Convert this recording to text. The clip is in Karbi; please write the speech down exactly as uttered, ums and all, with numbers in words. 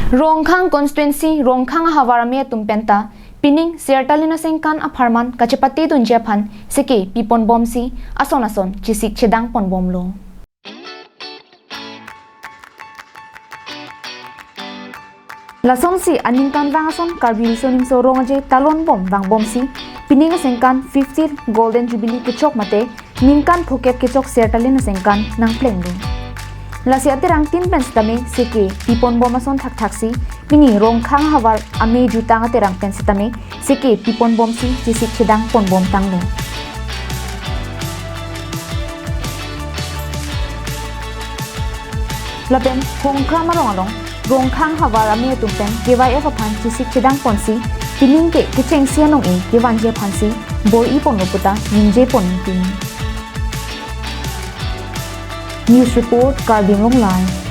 Rongkhang constituency Rongkhang ahavar amei atum penta pining Sertalin asengkan apharman kachepate dunji aphan seke pipon bomsi ason ason chesik chedang pon bomlo. Lasonsi aningkanvang ason Karbi Riso Nimso Rong Aje talon bom vang bomsi pining asengkan fiftieth Golden Jubilee kechok mate ningkan phokep kechok Sertalin asengkan nangplenglo. Lasi aterangtin pen setame seke pipon bom ason thakthaksi pini Rongkhang ahavar amei jutang aterang pen setame seke pipon bomsi chesik chedang pon bom tanglo. Lapen Hongkram arong along Rongkhang ahavar amei atum pen K Y F aphan chesik chedang ponsi pining ke kechengsi anong-e kevanji aphansi bor-i ponlo puta ningje pon pini. News report, Karbi Anglong Live.